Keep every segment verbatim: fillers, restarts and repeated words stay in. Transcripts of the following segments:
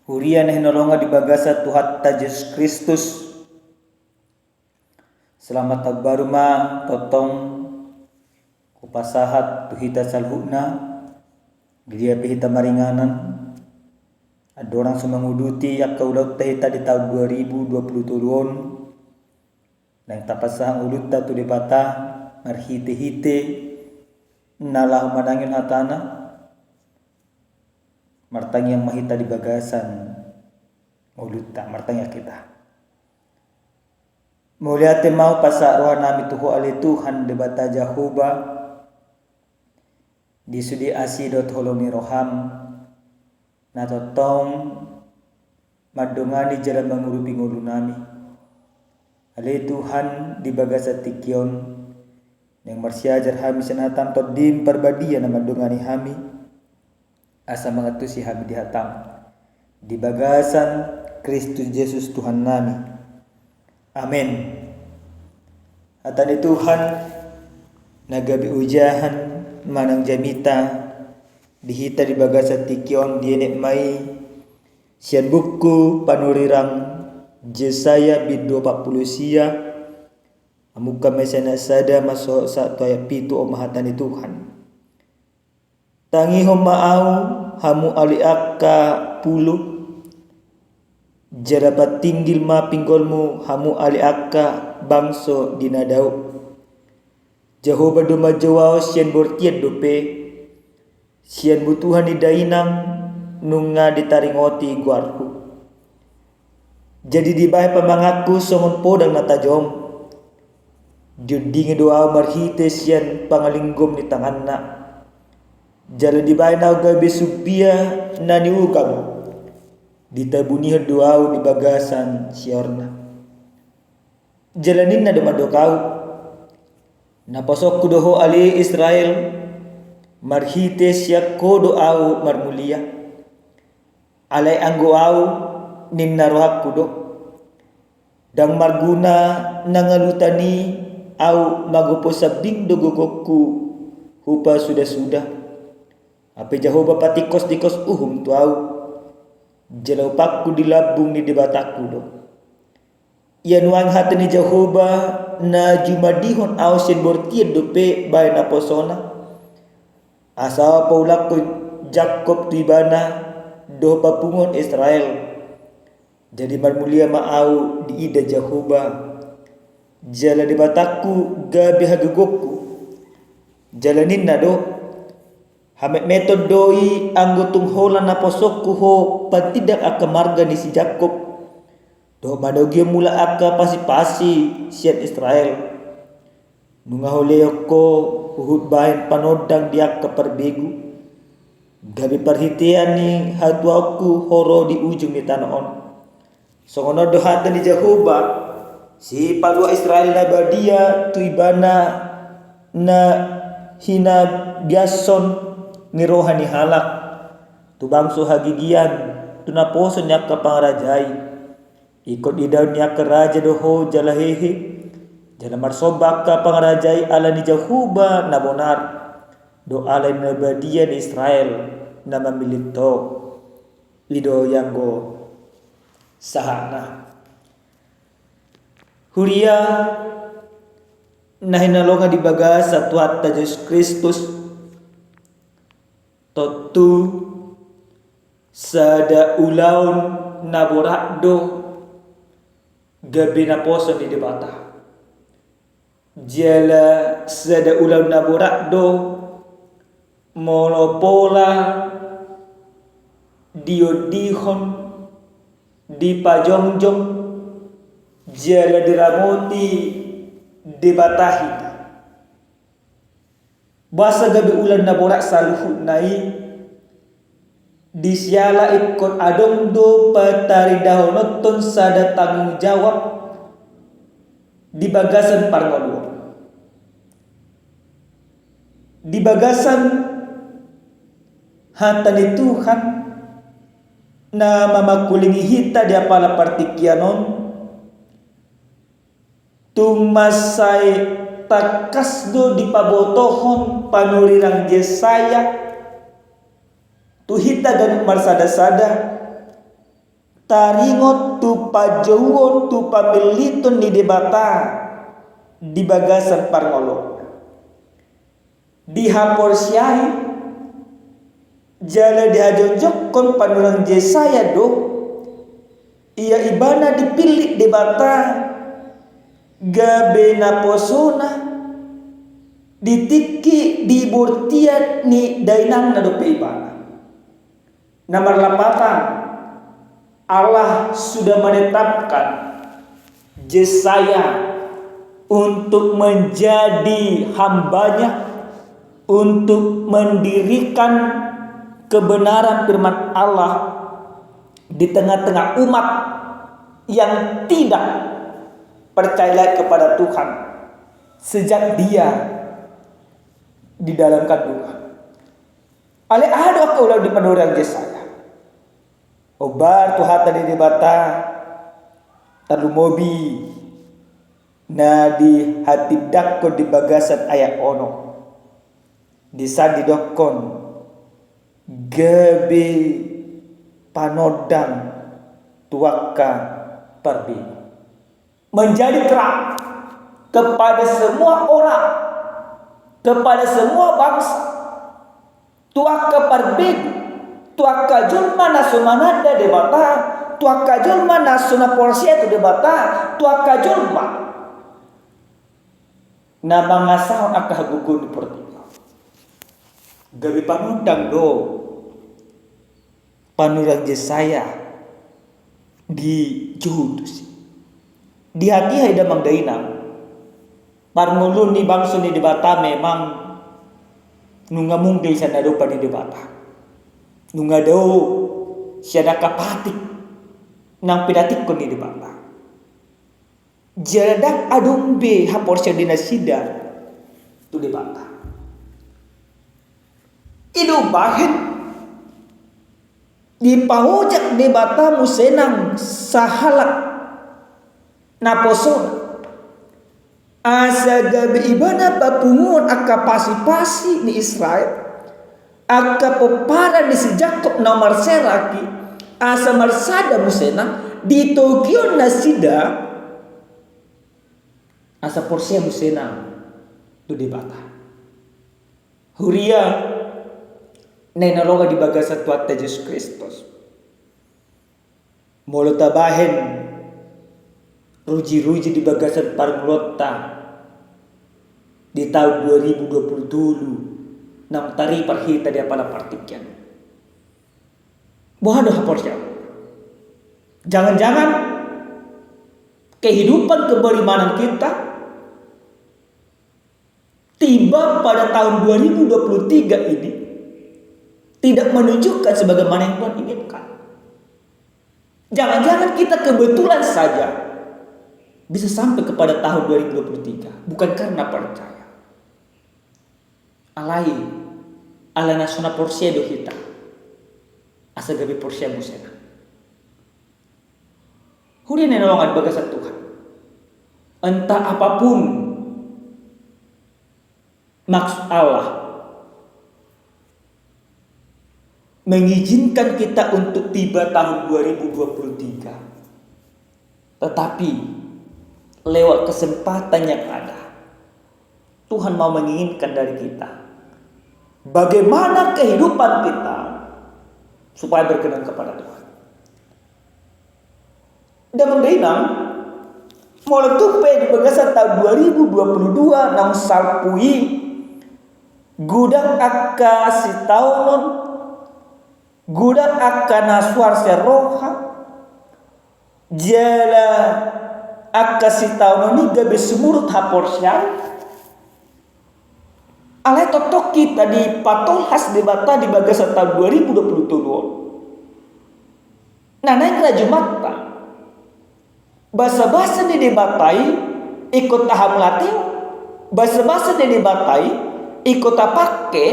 Huria na hinaholongan di bagasan Tuhanta Jesus Kristus. Selamat tahun baru ma tongtong hupasahat tu hita saluhutna. Di dia pe hita maringanan, andorang so manguduti angka ulaonta hita di tahun dua ribu dua puluh tolu on, naeng tapasahat ngolunta tu Debata marhite-hite na laho manangihon hatana. Martangiang ma hita di bagasan ngolunta, martangiang hita. Mauliate ma hupasahat roha nami tu Ho ale Tuhan Debata Jahowa, di sude asi dohot holong ni roham na tongtong mandongani jala mangurupi ngolu nami. Ale Tuhan, di bagasan tingki on, naeng marsiajar hami sian hatam, Tondim Parbadia na mandongani hami, asa mangantusi hami di hatam, di bagasan Kristus Jesus Tuhan nami. Amen. Hata ni Tuhan na gabe ojahan manang jamita di hita di bagasan tingki on dienet ma i sian buku panurirang Jesaya bindu opat pulu sia, amungka ma i sian ayat sada mansai sahat tu ayat pitu. On ma hata ni Tuhan. Tangihon ma ahu, hamu ale angka pulo, jala patinggil ma pinggolmu, hamu ale angka bangso di na dao. Jahowa do manjou ahu sian bortian dope, sian butuhan ni dainang nunga ditaringoti goarhu. Jadi dibahen pamanganku songon podang na tajom. Diondingi do ahu marhite sian pangalinggom ni tanganna. Jala dibahen ahu gabe sumbia na niugam. Ditabunihon do ahu di bagasan siorna. Jala ninna do mandok ahu: Naposongku do ho ale Israel, marhite sian ho do ahu marmulia. Alai anggo ahu, ninna rohangku do, ndang marguna na ngalutan i, ahu magopo sambing do gogongku hupasudasuda. Hape Jahowa patingkostingkos uhum tu ahu, jala upanku di lambung ni Debatangku do. Ia nuaeng hata ni Jahowa na jumadihon ahu sian bortian dope bahen naposona. Asa paulakkon Jakkob tu ibana dohot papunguhon Israel. Jadi marmulia ma ahu diida Jahowa. Jala Debatangku gabe hagogongku. Jala ninna do: Hametmeton do i anggo tung holan naposongku ho patindak angka marga ni si Jakkob, dohot manogihon mulak angka pasipasi sian Israel. Nunga hulehon ho huhut bahen panondang di angka parbegu, gabe parhitean ni hatuaonku ho ro di ujung ni tano on. Songon on do hata ni Jahowa, sipalua Israel na badia tu ibana na hinabiashon ni roha ni halak, tu bangso hagigian, tu naposo ni angka pangarajai. Ingkon idaon ni angka raja do ho jala hehe, jala marsomba angka pangarajai ala ni Jahowa na bonar, dohot ala ni na badia ni Israel na mamillit ho. I do i anggo sahatna. Huria na hinaholongan di bagasan Tuhanta Jesus Kristus, tontu sada ulaon na borat do gabe naposo ni Debata. Jala sada ulaon na borat do molo pola diondihon, dipajongjong, jala diramoti Debata hita. Boasa gabe ulaon na borat saluhutna i? Di siala ingkon adong do pataridahononton sada tanggung jawab di bagasan parngoluon. Di bagasan hata ni Tuhan na mamangkulingi hita di apala partingkian on, tung mansai tangkas do dipabotohon panurirang Jesaya tu hita ganup marsadasada, taringot tu pajouon, tu pamilliton ni Debata di bagasan parngoluon. Dihaporseai jala dihajongjongkon panurirang Jesaya do, ia ibana dipillit Debata gabe naposona di tingki di bortian ni dainangna dope ibana. Na marlapatan, Allah sudah menetapkan Jesaya untuk menjadi hambanya, untuk mendirikan kebenaran firman Allah di tengah-tengah umat yang tidak percaya kepada Tuhan sejak dia di dalam kandungan. Alai aha do angka ulaon di panurirang Jesaya? Hombar tu hata ni Debata, tarlumobi na dihatindangkon di bagasan ayat onom. Di san didokkon gabe panondang tu angka parbegu. Menjadi terang kepada semua orang, kepada semua bangsa, tu angka parbegu, tu angka jolma na so mananda Debata, tu angka jolma na so na porsea tu Debata, tu angka jolma na mangasahon angka hagogoon ni portibi on. Gabe panondang do panurirang Jesaya di jolo tusi. Di hatiha i damang dainang, parngoluon ni bangso ni Debata memang nunga munggil sian adopan ni Debata. Nunga dao sian angka patik naung pinatikkon ni Debata. Jala ndang adong be haporseaon ni nasida tu Debata. I do umbahen dipaojak Debata muse nang sahalak naposona, asa gabe ibana papunguon angka pasipasi ni Israel, angka pomparan ni si Jakkob na marserak i, asa marsada muse nang ditogihon nasida, asa porsea muse nang tu Debata. Huria na hinaholongan di bagasan Tuhanta Jesus Kristus, molo tabahen ruji-ruji di bagasan parngoluonta di taon dua ribu dua puluh tolu naung taripar hita di apala partingkian, boha do haporseaon? Jangan-jangan kehidupan keberimanan kita tiba pada tahun dua ribu dua puluh tiga ini tidak menunjukkan sebagaimana yang Tuhan inginkan. Jangan-jangan kita kebetulan saja bisa sampai kepada tahun dua ribu dua puluh tiga bukan karena percaya. Alai, ala na so na porsea do hita, asa gabe porsea muse nang. Huria na hinaholongan di bagasan Tuhan, entah apapun maksud Allah mengizinkan kita untuk tiba tahun dua ribu dua puluh tiga, tetapi lewat kesempatan yang ada, Tuhan mau menginginkan dari kita bagaimana kehidupan kita supaya berkenan kepada Tuhan. Damang dainang, molo tung pe di bagasan taon dua ribu dua puluh dua naung salpu i, godang angka sitaonon, godang angka na suar sian roha, jala angka sitaonon i gabe sumurut haporseaon. Alai tongtong hita dipatolhas Debata di bagasan taon dua ribu dua puluh tolu on. Na naeng rajumanta, basa-basa ni Debata i ingkon tahamauliatehon, basa-basa ni Debata i ingkon tapangke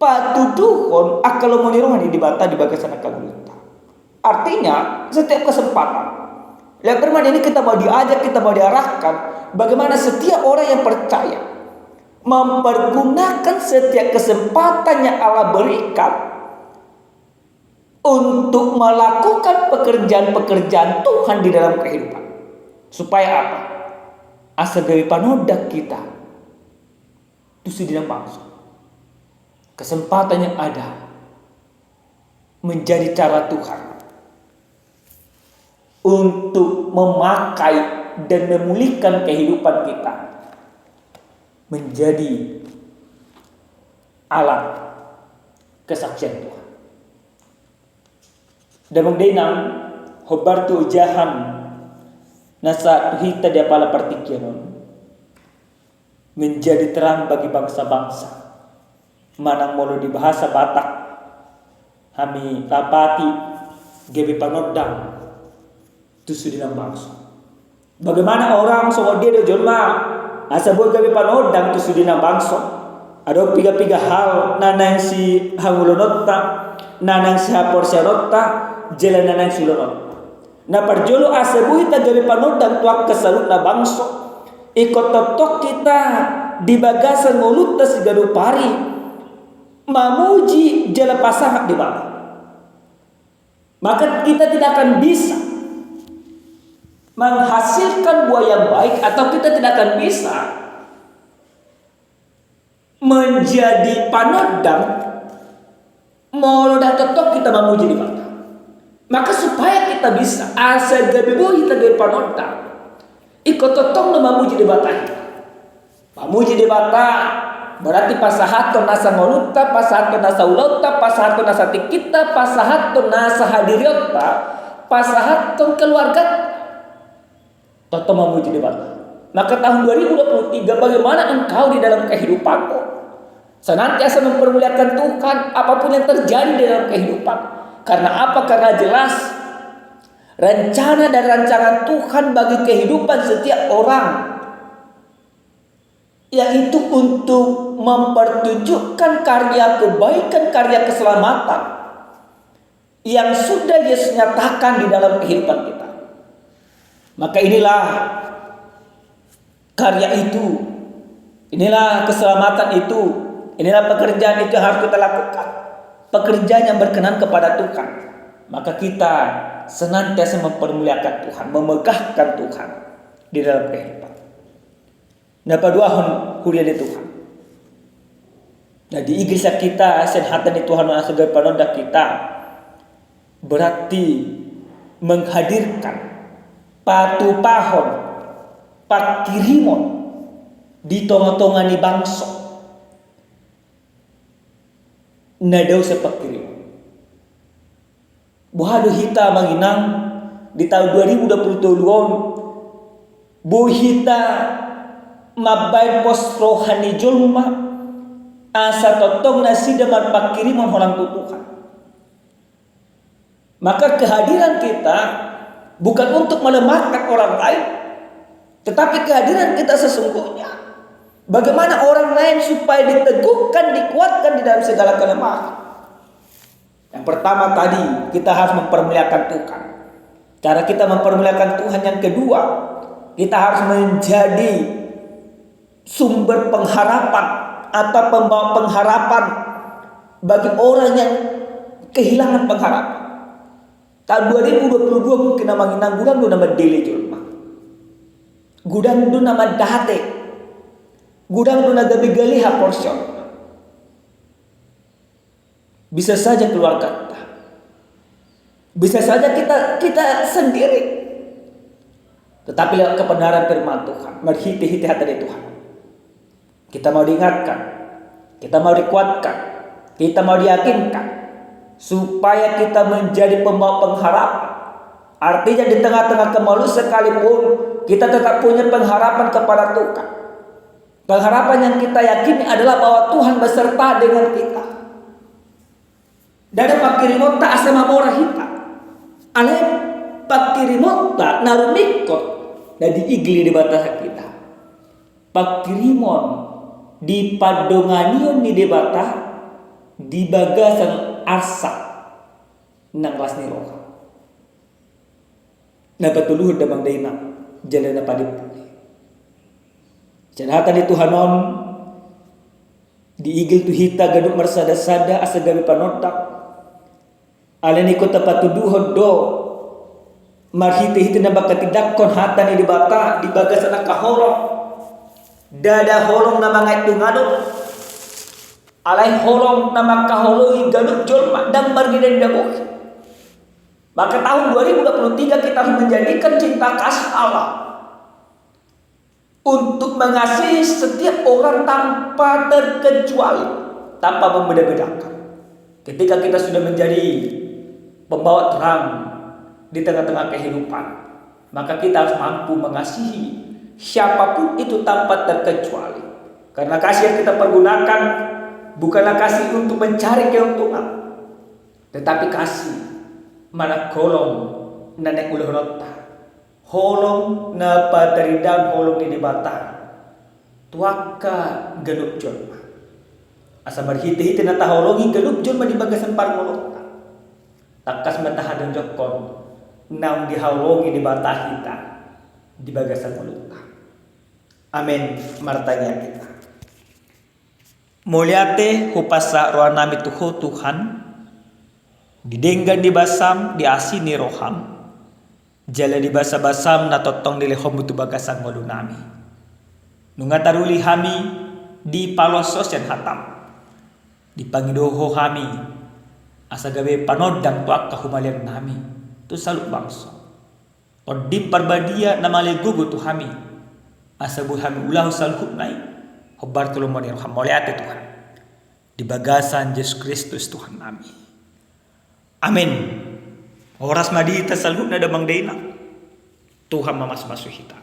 patuduhon angka lomo ni roha ni Debata di bagasan angka ngolunta. Artinya, setiap kesempatan. Lewat firman ini kita mau diajak, kita mau diarahkan bagaimana setiap orang yang percaya mempergunakan setiap kesempatan yang Allah berikan untuk melakukan pekerjaan-pekerjaan Tuhan di dalam kehidupan. Supaya apa? Asa gabe panondang hita tu sude na bangso. Kesempatan yang ada menjadi cara Tuhan untuk memakai dan memulihkan kehidupan kita menjadi alat kesaksian Tuhan. Damang dainang, hombar tu ojahan na sahat tu hita di apala partingkian on, menjadi terang bagi bangsa-bangsa. Manang molo di bahasa Batak, hami lapati, gabe panondang tu sude na bangso. Bagaimana orang songon dia do jolma asa boi gabe panondang tu sude na bangso? Adong piga-piga hal na naeng sihangoluonta, na naeng sihaporseaonta, jala na naeng siulahonta. Na parjolo, asa boi hita gabe panondang tu angka saluhutna bangso, ingkon tongtong hita di bagasan ngolunta siganup ari mamuji jala pasahat Debata. Maka kita tidak akan bisa menghasilkan buah yang baik, atau kita tidak akan bisa menjadi panondang molo ndang tongtong hita mamuji Debata. Maka supaya hita bisa, asa gabe boi hita gabe panondang, ingkon tongtong do mamuji Debata hita. Mamuji Debata berarti pasahathon nasa ngolunta, pasahathon nasa ulaonta, pasahathon nasa tingkinta, pasahathon nasa hadirionta, pasahathon keluargata. Tongtong mamuji Debata. Maka tahun dua ribu dua puluh tiga, bagaimana engkau di dalam kehidupanmu senantiasa mempermuliakan Tuhan, apapun yang terjadi di dalam kehidupan? Karena apa? Karena jelas rencana dan rancangan Tuhan bagi kehidupan setiap orang, yaitu untuk mempertunjukkan karya kebaikan, karya keselamatan yang sudah Yesus nyatakan di dalam kehidupan kita. Maka inilah karya itu, inilah keselamatan itu, inilah pekerjaan itu yang harus kita lakukan. Pekerjaan yang berkenan kepada Tuhan. Maka kita senantiasa mempermuliakan Tuhan, memegahkan Tuhan di dalam kehidupan. Na paduahon, huria ni Tuhan. Na diigil sian hita sian hata ni Tuhan on asa gabe panondang hita, berarti menghadirkan, patupahon, pangkirimon di tonga-tonga ni bangso na dao sian pangkirimon. Boha do hita, amang inang, di taon dua ribu dua puluh tolu on, boi hita mambaen pos roha ni jolma asa tongtong nasida marpangkirimon holan tu Tuhan. Maka kehadiran kita bukan untuk melemahkan orang lain, tetapi kehadiran kita sesungguhnya bagaimana orang lain supaya diteguhkan, dikuatkan di dalam segala kelemahan. Yang pertama tadi, kita harus mempermuliakan Tuhan. Cara kita mempermuliakan Tuhan yang kedua, kita harus menjadi sumber pengharapan atau pembawa pengharapan bagi orang yang kehilangan pengharapan. Tahun dua ribu dua puluh dua mungkin, amang inang, godang do na mandele jolma. Godang do na mandate. Godang do na gabe gale haporseaon. Bisa saja keluargata. Bisa saja kita, kita sendiri. Tetapi lewat kebenaran firman Tuhan, marhite-hite hata ni Tuhan, kita mau diingatkan, kita mau dikuatkan, kita mau diyakinkan, supaya kita menjadi pembawa pengharapan. Artinya, di tengah-tengah kemaluan sekalipun, kita tetap punya pengharapan kepada Tuhan. Pengharapan yang kita yakini adalah bahwa Tuhan beserta dengan kita. Ndada pangkirimonta asa mamora hita. Alai pangkirimonta na rumingkot na diigil Debata sian hita. Pangkirimon dipandonganion ni Debata di bagasan arsak nang las ni roha. Na patoluhon, damang dainang, jala na padimpuli. Sian hata ni Tuhan on, diigil tu hita ganup marsada-sada asa gabe panondang. Alani ingkon tapatuduhon do marhite-hite na mangkatindangkon hata ni Debata di bagasan angka holong. Ndada holong na mangaet dongan on. Alai holong na mangkaholongi ganup jolma, ndang marnida-nida bohi. Maka tahun dua ribu dua puluh tiga kita harus menjadikan cinta kasih Allah untuk mengasihi setiap orang tanpa terkecuali, tanpa membeda-bedakan. Ketika kita sudah menjadi pembawa terang di tengah-tengah kehidupan, maka kita harus mampu mengasihi siapapun itu tanpa terkecuali. Karena kasih yang kita pergunakan bukanlah kasih untuk mencari keuntungan, tetapi kasih manang holong na naeng ulahononta, holong na pataridaan holong ni Debata tu angka ganup jolma. Asa marhite-hite na taholongi ganup jolma di bagasan parngoluonta, tangkas ma tahajongjongkon naung dihaholongi Debata hita di bagasan ngolunta. Amen. Martangiang hita. Mauliate hupasahat rohanami tu Ho Tuhan, di denggan ni basam, di asi ni roham, jala di basa-basam na tongtong dilehonmu tu bagasan ngolunami. Nunga taruli hami dipaloshon sian hatam, dipangido Ho hami asa gabe panondang tu angka humaliangnami tu saluhut bangso. Tondim Parbadia na mangalean gogo tu hami, asa boi hami ulahon saluhutna i hombar tu lomo ni roham. Mauliate Tuhan. Di bagasan Jesus Kristus Tuhannami. Amen. Horas ma di hita saluhutna damang dainang. Tuhan mamasu-masu hita.